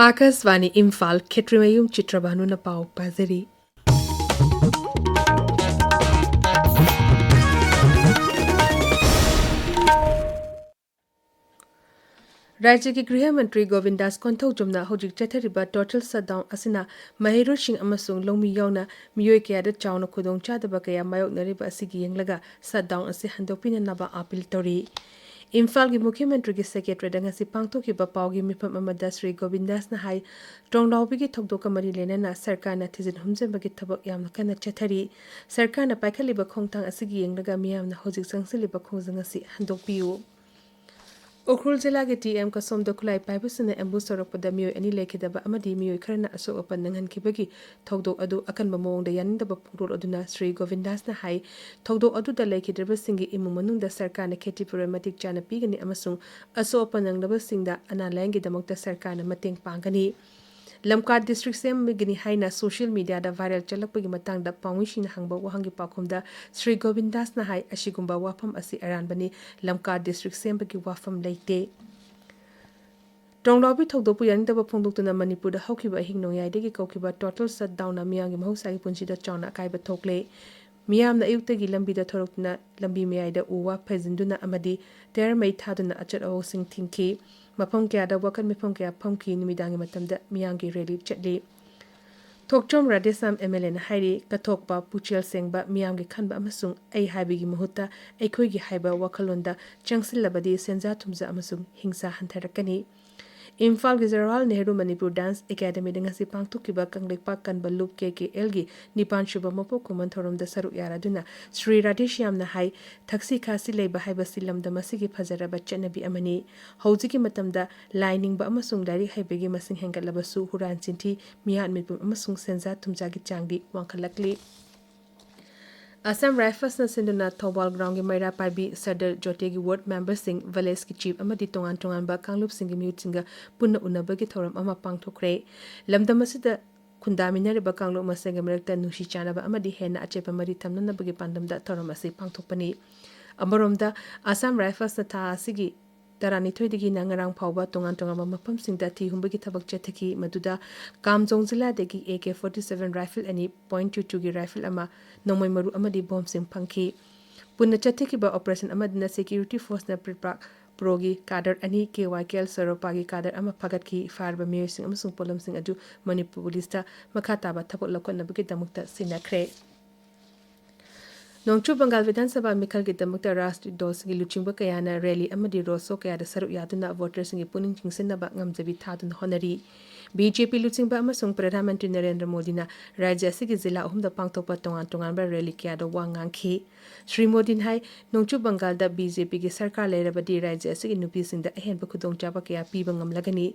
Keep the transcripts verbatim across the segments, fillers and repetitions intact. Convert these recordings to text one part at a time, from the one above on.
ꯑꯥꯀꯥꯁꯕꯥꯅꯤ ꯏꯝꯐꯥꯜ, ꯈꯦꯇ꯭ꯔꯤꯃꯌꯨꯝ ꯆꯤꯇ꯭ꯔꯕꯥꯅꯨꯅ ꯄꯥꯎ ꯄꯥꯖꯔꯤ꯫ ꯔꯥꯖ꯭ꯌꯒꯤ ꯒ꯭ꯔꯤꯍ ꯃꯟꯇ꯭ꯔꯤ ꯒꯣꯕꯤꯟꯗꯥꯁ ꯀꯣꯟꯊꯧꯖꯝꯅ ꯍꯧꯖꯤꯛ ꯆꯠꯊꯔꯤꯕ total shutdown ꯑꯁꯤꯅ ꯃꯍꯩꯔꯣꯏꯁꯤꯡ ꯑꯃꯁꯨꯡ ꯂꯧꯃꯤ ꯌꯥꯎꯅ ꯃꯤꯑꯣꯏ ꯀꯌꯥꯗ ꯆꯥꯎꯅ ꯈꯨꯗꯣꯡꯆꯥꯗꯕ ꯀꯌꯥ ꯃꯥꯌꯣꯛꯅꯔꯤꯕ ꯑꯁꯤꯒꯤ ꯌꯦꯡꯂꯒ shutdown ꯑꯁꯤ ꯍꯟꯗꯣꯛꯄꯤꯅꯅꯕ appeal ꯇꯧꯔꯤ꯫ ꯏꯝꯐꯥꯜꯒꯤ ꯃꯨꯈ꯭ꯌ ꯃꯟꯇ꯭ꯔꯤꯒꯤ secretariat ꯗ ꯉꯁꯤ ꯄꯥꯡꯊꯣꯛꯈꯤꯕ ꯄꯥꯎꯒꯤ ꯃꯤꯐꯝ ꯑꯃꯗ ꯁ꯭ꯔꯤ ꯒꯣꯕꯤꯟꯗꯥꯁꯅ ꯍꯥꯏ, ꯇ꯭ꯔꯣꯡꯂꯥꯎꯕꯤꯒꯤ ꯊꯧꯗꯣꯛꯀ ꯃꯔꯤ ꯂꯩꯅꯅ ꯁꯔꯀꯥꯔꯅ ꯊꯤꯖꯤꯟ ꯍꯨꯝꯖꯤꯟꯕꯒꯤ ꯊꯕꯛ ꯌꯥꯝꯅ ꯀꯟꯅ ꯆꯠꯊꯔꯤ꯫ ꯁꯔꯀꯥꯔꯅ ꯄꯥꯏꯈꯠꯂꯤꯕ ꯈꯣꯡꯊꯥꯡ ꯑꯁꯤꯒꯤ ꯌꯦꯡꯂꯒ ꯃꯤꯌꯥꯝꯅ ꯍꯧꯖꯤꯛ ꯆꯪꯁꯤꯜꯂꯤꯕ ꯈꯣꯡꯖꯪ ꯑꯁꯤ ꯍꯟꯗꯣꯛꯄꯤꯌꯨ꯫ ꯎꯈ꯭ꯔꯨꯜ ꯖꯤꯂꯥꯒꯤ ꯇꯤ ꯑꯦꯝ ꯀꯁꯣꯝꯗ ꯈꯨꯠꯂꯥꯏ ꯄꯥꯏꯕꯁꯤꯡꯅ ambush ꯇꯧꯔꯛꯄꯗ ꯃꯤꯑꯣꯏ ꯑꯅꯤ ꯂꯩꯈꯤꯗꯕ ꯑꯃꯗꯤ ꯃꯤꯑꯣꯏ ꯈꯔꯅ ꯑꯁꯣꯛ ꯑꯄꯟ ꯅꯪꯍꯟꯈꯤꯕꯒꯤ ꯊꯧꯗꯣꯛ ꯑꯗꯨ ꯑꯀꯟꯕ ꯃꯑꯣꯡꯗ ꯌꯥꯅꯤꯡꯗꯕ ꯐꯣꯡꯗꯣꯔꯛꯂꯗꯨꯅ ꯁ꯭ꯔꯤ ꯒꯣꯕꯤꯟꯗꯥꯁꯅ ꯍꯥꯏ, ꯊꯧꯗꯣꯛ ꯑꯗꯨꯗ ꯂꯩꯈꯤꯗ꯭ꯔꯕꯁꯤꯡꯒꯤ ꯏꯃꯨꯡ ꯃꯅꯨꯡꯗ ꯁꯔꯀꯥꯔꯅ ꯈꯦꯇꯤꯄꯨꯔꯣꯟ ꯃꯇꯤꯛ ꯆꯥꯅ ꯄꯤꯒꯅꯤ ꯑꯃꯁꯨꯡ ꯑꯁꯣꯛ ꯑꯄꯟ ꯅꯪꯂꯕꯁꯤꯡꯗ ꯑꯅꯥ ꯂꯥꯌꯦꯡꯒꯤꯗꯃꯛꯇ ꯁꯔꯀꯥꯔꯅ ꯃꯇꯦꯡ ꯄꯥꯡꯒꯅꯤ꯫ ꯂꯝꯀꯥ district ꯁꯦꯝꯕꯒꯤꯅꯤ ꯍꯥꯏꯅ social media ꯗ viral ꯆꯠꯂꯛꯄꯒꯤ ꯃꯇꯥꯡꯗ ꯄꯥꯎꯃꯤꯁꯤꯡꯅ ꯍꯪꯕ ꯋꯥꯍꯪꯒꯤ ꯄꯥꯎꯈꯨꯝꯗ ꯁ꯭ꯔꯤ ꯒꯣꯕꯤꯟꯗꯥꯁꯅ ꯍꯥꯏ, ꯑꯁꯤꯒꯨꯝꯕ ꯋꯥꯐꯝ ꯑꯁꯤ ꯑꯔꯥꯟꯕꯅꯤ꯫ ꯂꯝꯀꯥ district ꯁꯦꯝꯕꯒꯤ ꯋꯥꯐꯝ ꯂꯩꯇꯦ꯫ ꯇ꯭ꯔꯣꯡꯂꯥꯎꯕꯤ ꯊꯧꯗꯣꯛꯄꯨ ꯌꯥꯅꯤꯡꯗꯕ ꯐꯣꯡꯗꯣꯛꯇꯨꯅ ꯃꯅꯤꯄꯨꯔꯗ ꯍꯧꯈꯤꯕ ꯑꯍꯤꯡ ꯅꯣꯡꯌꯥꯏꯗꯒꯤ ꯀꯧꯈꯤꯕ total shutdown ꯅ ꯃꯤꯌꯥꯝꯒꯤ ꯃꯍꯧꯁꯥꯒꯤ ꯄꯨꯟꯁꯤꯗ ꯆꯥꯎꯅ ꯑꯀꯥꯏꯕ ꯊꯣꯛꯂꯦ꯫ ꯃꯤꯌꯥꯝꯅ ꯑꯌꯨꯛꯇꯒꯤ ꯂꯝꯕꯤꯗ ꯊꯣꯔꯛꯇꯨꯅ ꯂꯝꯕꯤ ꯃꯌꯥꯏꯗ ꯎ ꯋꯥ ꯐꯩꯖꯤꯟꯗꯨꯅ ꯑꯃꯗꯤ ꯇꯌꯥꯔ ꯃꯩ ꯊꯥꯗꯨꯅ ꯑꯆꯠ ꯑꯋꯣꯛꯁꯤꯡ ꯊꯤꯡꯈꯤ꯫ ꯃꯐꯝ ꯀꯌꯥꯗ ꯋꯥꯀꯠ ꯃꯤꯐꯝ ꯀꯌꯥ ꯐꯝꯈꯤ꯫ ꯅꯨꯃꯤꯗꯥꯡꯒꯤ ꯃꯇꯝꯗ ꯃꯤꯌꯥꯝꯒꯤ rally ꯆꯠꯂꯤ꯫ ꯊꯣꯛꯆꯣꯝ ꯔꯥꯙꯦꯁ꯭ꯌꯥꯝ M L A ꯅ ꯍꯥꯏꯔꯤ, ꯀꯠꯊꯣꯛꯄ, ꯄꯨꯛꯆꯦꯜ ꯁꯦꯡꯕ, ꯃꯤꯌꯥꯝꯒꯤ ꯈꯟꯕ ꯑꯃꯁꯨꯡ ꯑꯩ ꯍꯥꯏꯕꯒꯤ ꯃꯍꯨꯠꯇ ꯑꯩꯈꯣꯏꯒꯤ ꯍꯥꯏꯕ ꯋꯥꯈꯜꯂꯣꯟꯗ ꯆꯪꯁꯤꯜꯂꯕꯗꯤ ꯁꯦꯟꯖꯥ ꯊꯨꯝꯖꯥ ꯑꯃꯁꯨꯡ ꯍꯤꯡꯁꯥ ꯍꯟꯊꯔꯛꯀꯅꯤ꯫ ꯏꯝꯐꯥꯜꯒꯤ ꯖꯋꯥꯍꯔꯂꯥꯜ ꯅꯦꯍꯔꯨ ꯃꯅꯤꯄꯨꯔ dance academy ꯗ ꯉꯁꯤ ꯄꯥꯡꯊꯣꯛꯈꯤꯕ ꯀꯪꯂꯩꯄꯥꯛ ꯀꯟꯕ ꯂꯨꯞ K K L ꯒꯤ ꯅꯤꯄꯥꯟ ꯁꯨꯕ ꯃꯄꯣꯛ ꯀꯨꯝꯑꯣꯟ ꯊꯧꯔꯝꯗ ꯁꯔꯨꯛ ꯌꯥꯔꯗꯨꯅ ꯁ꯭ꯔꯤ ꯔꯥꯙꯦꯁ꯭ꯌꯥꯝꯅ ꯍꯥꯏ, ꯊꯛꯁꯤ ꯈꯥꯁꯤ ꯂꯩꯕ ꯍꯥꯏꯕꯁꯤ ꯂꯝꯗꯝ ꯑꯁꯤꯒꯤ ꯐꯖꯔꯕ ꯆꯠꯅꯕꯤ ꯑꯃꯅꯤ꯫ ꯍꯧꯖꯤꯛꯀꯤ ꯃꯇꯝꯗ ꯂꯥꯏ ꯅꯤꯡꯕ ꯑꯃꯁꯨꯡ ꯂꯥꯏꯔꯤꯛ ꯍꯩꯕꯒꯤ ꯃꯁꯤꯡ ꯍꯦꯟꯒꯠꯂꯕꯁꯨ ꯍꯨꯔꯥꯟ ꯆꯤꯟꯊꯤ, ꯃꯤꯍꯥꯠ ꯃꯤꯄꯨꯝ ꯑꯃꯁꯨꯡ ꯁꯦꯟꯖꯥ ꯊꯨꯝꯖꯥꯒꯤ ꯆꯥꯡꯗꯤ ꯋꯥꯡꯈꯠꯂꯛꯂꯤ꯫ Assam Rifles ꯅ ꯁꯤꯟꯗꯨꯅ ꯊꯧꯕꯥꯜ ground ꯒꯤ ꯃꯩꯔꯥ ꯄꯥꯏꯕꯤ ꯁꯗꯔ ꯖꯣꯇꯦꯒꯤ ward member ꯁꯤꯡ, village ꯀꯤ chief ꯑꯃꯗꯤ ꯇꯣꯉꯥꯟ ꯇꯣꯉꯥꯟꯕ ꯀꯥꯡꯂꯨꯞꯁꯤꯡꯒꯤ ꯃꯤꯍꯨꯠꯁꯤꯡꯒ ꯄꯨꯟꯅ ꯎꯅꯕꯒꯤ ꯊꯧꯔꯝ ꯑꯃ ꯄꯥꯡꯊꯣꯛꯈ꯭ꯔꯦ꯫ ꯂꯝꯗꯝ ꯑꯁꯤꯗ ꯈꯨꯟꯗꯥꯃꯤꯟꯅꯔꯤꯕ ꯀꯥꯡꯂꯨꯞ ꯃꯁꯦꯜꯒꯤ ꯃꯔꯛꯇ ꯅꯨꯡꯁꯤ ꯆꯥꯟꯅꯕ ꯑꯃꯗꯤ ꯍꯦꯟꯅ ꯑꯆꯦꯠꯄ ꯃꯔꯤ ꯊꯝꯅꯅꯕꯒꯤ ꯄꯥꯟꯗꯝꯗ ꯊꯧꯔꯝ ꯑꯁꯤ ꯄꯥꯡꯊꯣꯛꯄꯅꯤ꯫ ꯑꯃꯔꯣꯝꯗ, Assam Rifles ꯅ ꯊꯥ ꯑꯁꯤꯒꯤ ꯇꯔꯥꯅꯤꯊꯣꯏꯗꯒꯤꯅ ꯉꯔꯥꯡ ꯐꯥꯎꯕ ꯇꯣꯉꯥꯟ ꯇꯣꯉꯥꯟꯕ ꯃꯐꯝꯁꯤꯡꯗ ꯊꯤ ꯍꯨꯝꯕꯒꯤ ꯊꯕꯛ ꯆꯠꯊꯈꯤ꯫ ꯃꯗꯨꯗ ꯀꯥꯝꯖꯣꯡ ꯖꯤꯂꯥꯗꯒꯤ A K forty seven rifle ꯑꯅꯤ, ꯄꯣꯏꯟ ꯇꯨ ꯇꯨꯒꯤ ꯔꯥꯏꯐꯜ ꯑꯃ, ꯅꯣꯡꯃꯩ ꯃꯔꯨ ꯑꯃꯗꯤ ꯕꯣꯝꯁꯤꯡ ꯐꯪꯈꯤ꯫ ꯄꯨꯟꯅ ꯆꯠꯊꯈꯤꯕ ꯑꯣꯄꯔꯦꯁꯟ ꯑꯃꯗꯨꯅ ꯁꯦꯀ꯭ꯌꯨꯔꯤꯇꯤ ꯐꯣꯔꯁꯅ ꯄ꯭ꯔꯤꯠꯄꯥꯛ ꯄ꯭ꯔꯣꯒꯤ ꯀꯥꯗꯔ ꯑꯅꯤ, ꯀꯦ ꯋꯥꯏ ꯀꯦ ꯑꯦꯜ ꯁꯔꯣꯄꯥꯒꯤ ꯀꯥꯗꯔ ꯑꯃ ꯐꯥꯒꯠꯈꯤ꯫ ꯐꯥꯔꯕ ꯃꯤꯑꯣꯏꯁꯤꯡ ꯑꯃꯁꯨꯡ ꯄꯣꯠꯂꯝꯁꯤꯡ ꯑꯗꯨ ꯃꯅꯤꯄꯨꯔ ꯄꯨꯂꯤꯁꯇ ꯃꯈꯥ ꯇꯥꯕ ꯊꯕꯛ ꯂꯧꯈꯠꯅꯕꯒꯤꯗꯃꯛꯇ ꯁꯤꯟꯅꯈ꯭ꯔꯦ꯫ ꯅꯣꯡꯆꯨꯞ ꯕꯪꯒꯥꯜ ꯕꯤꯙꯥꯟ ꯁꯚꯥ ꯃꯤꯈꯜꯒꯤꯗꯃꯛꯇ ꯔꯥꯖꯅꯤꯇꯤ ꯗꯜꯁꯤꯡꯒꯤ ꯂꯨꯆꯤꯡꯕ ꯀꯌꯥꯅ ꯔꯦꯂꯤ ꯑꯃꯗꯤ ꯔꯣꯗ ꯁꯣ ꯀꯌꯥꯗ ꯁꯔꯨꯛ ꯌꯥꯗꯨꯅ ꯚꯣꯇꯔꯁꯤꯡꯒꯤ ꯄꯨꯛꯅꯤꯡ ꯆꯤꯡꯁꯤꯟꯅꯕ ꯉꯝꯖꯕꯤ ꯊꯥꯗꯨꯅ ꯍꯣꯠꯅꯔꯤ꯫ ꯕꯤ ꯖꯦ ꯄꯤ ꯂꯨꯆꯤꯡꯕ ꯑꯃꯁꯨꯡ ꯄ꯭ꯔꯙꯥꯟ ꯃꯟꯇ꯭ꯔꯤ ꯅꯔꯦꯟꯗ꯭ꯔ ꯃꯣꯗꯤꯅ ꯔꯥꯖ꯭ꯌ ꯑꯁꯤꯒꯤ ꯖꯤꯂꯥ ꯑꯍꯨꯝꯗ ꯄꯥꯡꯊꯣꯛꯄ ꯇꯣꯉꯥꯟ ꯇꯣꯉꯥꯟꯕ ꯔꯦꯂꯤ ꯀꯌꯥꯗ ꯋꯥ ꯉꯥꯡꯈꯤ꯫ ꯁ꯭ꯔꯤ ꯃꯣꯗꯤꯅ ꯍꯥꯏ, ꯅꯣꯡꯆꯨꯞ ꯕꯪꯒꯥꯜꯗ ꯕꯤ ꯖꯦ ꯄꯤꯒꯤ ꯁꯔꯀꯥꯔ ꯂꯩꯔꯕꯗꯤ ꯔꯥꯖ꯭ꯌ ꯑꯁꯤꯒꯤ ꯅꯨꯄꯤꯁꯤꯡꯗ ꯑꯍꯦꯟꯕ ꯈꯨꯗꯣꯡꯆꯥꯕ ꯀꯌꯥ ꯄꯤꯕ ꯉꯝꯂꯒꯅꯤ꯫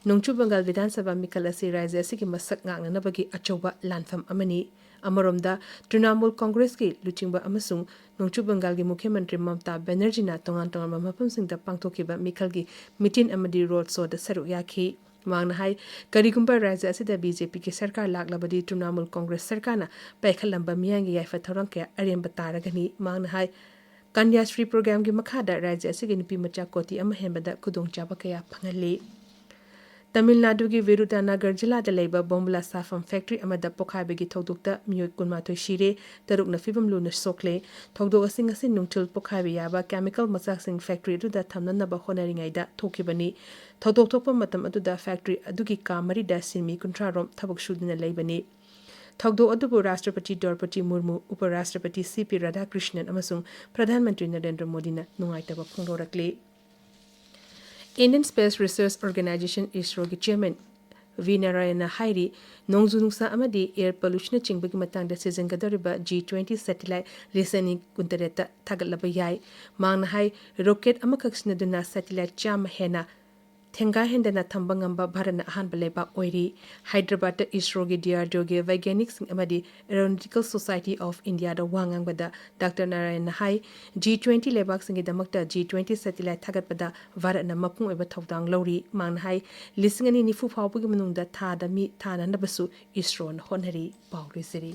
ꯅꯣꯡꯆꯨꯞ ꯕꯪꯒꯥꯜ ꯕꯤꯙꯥꯟ ꯁꯚꯥ ꯃꯤꯈꯜ ꯑꯁꯤ ꯔꯥꯖ꯭ꯌ ꯑꯁꯤꯒꯤ ꯃꯁꯛ ꯉꯥꯛꯅꯅꯕꯒꯤ ꯑꯆꯧꯕ ꯂꯥꯟꯐꯝ ꯑꯃꯅꯤ꯫ ꯑꯃꯔꯣꯝꯗ, ꯇ꯭ꯔꯤꯅꯥꯃꯨꯜ ꯀꯣꯡꯒ꯭ꯔꯦꯁꯀꯤ ꯂꯨꯆꯤꯡꯕ ꯑꯃꯁꯨꯡ ꯅꯣꯡꯆꯨꯞ ꯕꯪꯒꯥꯜꯒꯤ ꯃꯨꯈ꯭ꯌ ꯃꯟꯇ꯭ꯔꯤ ꯃꯃꯇꯥ ꯕꯦꯅꯔꯖꯤꯅ ꯇꯣꯉꯥꯟ ꯇꯣꯉꯥꯟꯕ ꯃꯐꯝꯁꯤꯡꯗ ꯄꯥꯡꯊꯣꯛꯈꯤꯕ ꯃꯤꯈꯜꯒꯤ ꯃꯤꯇꯤꯟ ꯑꯃꯗꯤ ꯔꯣꯗ ꯁꯣꯗ ꯁꯔꯨꯛ ꯌꯥꯈꯤ꯫ ꯃꯍꯥꯛꯅ ꯍꯥꯏ, ꯀꯔꯤꯒꯨꯝꯕ ꯔꯥꯖ꯭ꯌ ꯑꯁꯤꯗ ꯕꯤ ꯖꯦ ꯄꯤꯒꯤ ꯁꯔꯀꯥꯔ ꯂꯥꯛꯂꯕꯗꯤ ꯇ꯭ꯔꯤꯅꯥꯃꯨꯜ ꯀꯣꯡꯒ꯭ꯔꯦꯁ ꯁꯔꯀꯥꯔꯅ ꯄꯥꯏꯈꯠꯂꯝꯕ ꯃꯤꯌꯥꯝꯒꯤ ꯌꯥꯏꯐ ꯊꯧꯔꯥꯡ ꯀꯌꯥ ꯑꯔꯦꯝꯕ ꯇꯥꯔꯒꯅꯤ꯫ ꯃꯍꯥꯛꯅ ꯍꯥꯏ, ꯀꯟꯌꯥꯁ꯭ꯔꯤ ꯄ꯭ꯔꯣꯒ꯭ꯔꯥꯝꯒꯤ ꯃꯈꯥꯗ ꯔꯥꯖ꯭ꯌ ꯑꯁꯤꯒꯤ ꯅꯨꯄꯤ ꯃꯆꯥ ꯀꯣꯇꯤ ꯑꯃ ꯍꯦꯟꯕꯗ ꯈꯨꯗꯣꯡꯆꯥꯕ ꯀꯌꯥ ꯐꯪꯍꯜꯂꯤ꯫ ꯇꯥꯃꯤꯜ ꯅꯥꯗꯨꯒꯤ ꯚꯤꯔꯨꯙꯅꯒꯔ ꯖꯤꯂꯥꯗ ꯂꯩꯕ ꯕꯣꯝꯕꯨꯂꯥ ꯁꯥꯐꯝ ꯐꯦꯛꯇꯔꯤ ꯑꯃꯗ ꯄꯣꯈꯥꯏꯕꯒꯤ ꯊꯧꯗꯣꯛꯇ ꯃꯤꯑꯣꯏ ꯀꯨꯟꯃꯥꯊꯣꯏ ꯁꯤꯔꯦ, ꯇꯔꯨꯛꯅ ꯐꯤꯕꯝ ꯂꯨꯅ ꯁꯣꯛꯂꯦ꯫ ꯊꯧꯗꯣꯛ ꯑꯁꯤ ꯉꯁꯤ ꯅꯨꯡꯊꯤꯜ ꯄꯣꯈꯥꯏꯕ ꯌꯥꯕ ꯀꯦꯃꯤꯀꯦꯜ ꯃꯆꯥꯛꯁꯤꯡ ꯐꯦꯛꯇꯔꯤ ꯑꯗꯨꯗ ꯊꯝꯅꯅꯕ ꯍꯣꯠꯅꯔꯤꯉꯩꯗ ꯊꯣꯛꯈꯤꯕꯅꯤ꯫ ꯊꯧꯗꯣꯛ ꯊꯣꯛꯄ ꯃꯇꯝ ꯑꯗꯨꯗ ꯐꯦꯛꯇꯔꯤ ꯑꯗꯨꯒꯤ ꯀꯥ ꯃꯔꯤꯗ ꯁꯤꯟꯃꯤ ꯀꯨꯟꯊ꯭ꯔꯥ ꯔꯣꯝ ꯊꯕꯛ ꯁꯨꯗꯨꯅ ꯂꯩꯕꯅꯤ꯫ ꯊꯧꯗꯣꯛ ꯑꯗꯨꯕꯨ ꯔꯥꯁꯇ꯭ꯔꯄꯇꯤ ꯗ꯭ꯔꯧꯄꯗꯤ ꯃꯨꯔꯃꯨ, ꯎꯄꯔꯥꯁꯇ꯭ꯔꯄꯇꯤ ꯁꯤ ꯄꯤ ꯔꯥꯙꯥꯀ꯭ꯔꯤꯁꯅꯟ ꯑꯃꯁꯨꯡ ꯄ꯭ꯔꯙꯥꯟ ꯃꯟꯇ꯭ꯔꯤ ꯅꯔꯦꯟꯗ꯭ꯔ ꯃꯣꯗꯤꯅ ꯅꯨꯡꯉꯥꯏꯇꯕ ꯐꯣꯡꯗꯣꯔꯛꯂꯤ꯫ Indian Space Research Organisation, ꯏꯁꯔꯣꯒꯤ ꯆꯤꯌꯔꯃꯦꯟ ꯚꯤ ꯅꯥꯔꯥꯌꯟꯅ ꯍꯥꯏꯔꯤ, ꯅꯣꯡꯖꯨ ꯅꯨꯡꯁꯥ ꯑꯃꯗꯤ ꯑꯦꯌꯔ ꯄꯣꯂꯨꯁꯟꯅꯆꯤꯡꯕꯒꯤ ꯃꯇꯥꯡꯗ ꯁꯤꯖꯤꯟꯒꯗꯧꯔꯤꯕ ꯖꯤ ꯇ꯭ꯋꯦꯟꯇꯤ ꯁꯦꯇꯤꯂꯥꯏꯠ ꯂꯤꯁꯤꯡ ꯑꯅꯤ ꯀꯨꯟꯇꯔꯦꯠꯇ ꯊꯥꯒꯠꯂꯕ ꯌꯥꯏ꯫ ꯃꯍꯥꯛꯅ ꯍꯥꯏ, ꯔꯣꯀꯦꯠ ꯑꯃꯈꯛ ꯁꯤꯖꯤꯟꯅꯗꯨꯅ ꯁꯦꯇꯤꯂꯥꯏꯠ ꯆꯥꯝꯃ ꯍꯦꯟꯅ ꯊꯦꯡꯒꯥꯏ ꯍꯦꯟꯗꯅ ꯊꯝꯕ ꯉꯝꯕ ꯚꯥꯔꯠꯅ ꯑꯍꯥꯟꯕ ꯂꯩꯕꯥꯛ ꯑꯣꯏꯔꯤ꯫ ꯍꯥꯏꯗ꯭ꯔꯕꯥꯗꯇ ꯏꯁꯔꯣꯒꯤ, ꯗꯤ ꯑꯥꯔ ꯗꯤ ꯑꯣꯒꯤ ꯋꯩꯒ꯭ꯌꯥꯅꯤꯛꯁꯤꯡ ꯑꯃꯗꯤ Aeronautical Society of Indiaꯗ ꯋꯥ ꯉꯥꯡꯕꯗ ꯗꯥꯛꯇꯔ ꯅꯥꯔꯥꯌꯟꯅ ꯍꯥꯏ, ꯖꯤ ꯇ꯭ꯋꯦꯟꯇꯤ ꯂꯩꯕꯥꯛꯁꯤꯡꯒꯤꯗꯃꯛꯇ ꯖꯤ ꯇ꯭ꯋꯦꯟꯇꯤ ꯁꯦꯇꯤꯂꯥꯏꯠ ꯊꯥꯒꯠꯄꯗ ꯚꯥꯔꯠꯅ ꯃꯄꯨꯡ ꯑꯣꯏꯕ ꯊꯧꯗꯥꯡ ꯂꯧꯔꯤ꯫ ꯃꯍꯥꯛꯅ ꯍꯥꯏ, ꯂꯤꯁꯤꯡ ꯑꯅꯤ ꯅꯤꯐꯨ ꯐꯥꯎꯕꯒꯤ ꯃꯅꯨꯡꯗ ꯊꯥꯗ ꯃꯤ ꯊꯥꯅꯅꯕꯁꯨ ꯏꯁꯔꯣꯅ ꯍꯣꯠꯅꯔꯤ꯫ ꯄꯥꯎ ꯂꯣꯏꯖꯔꯤ꯫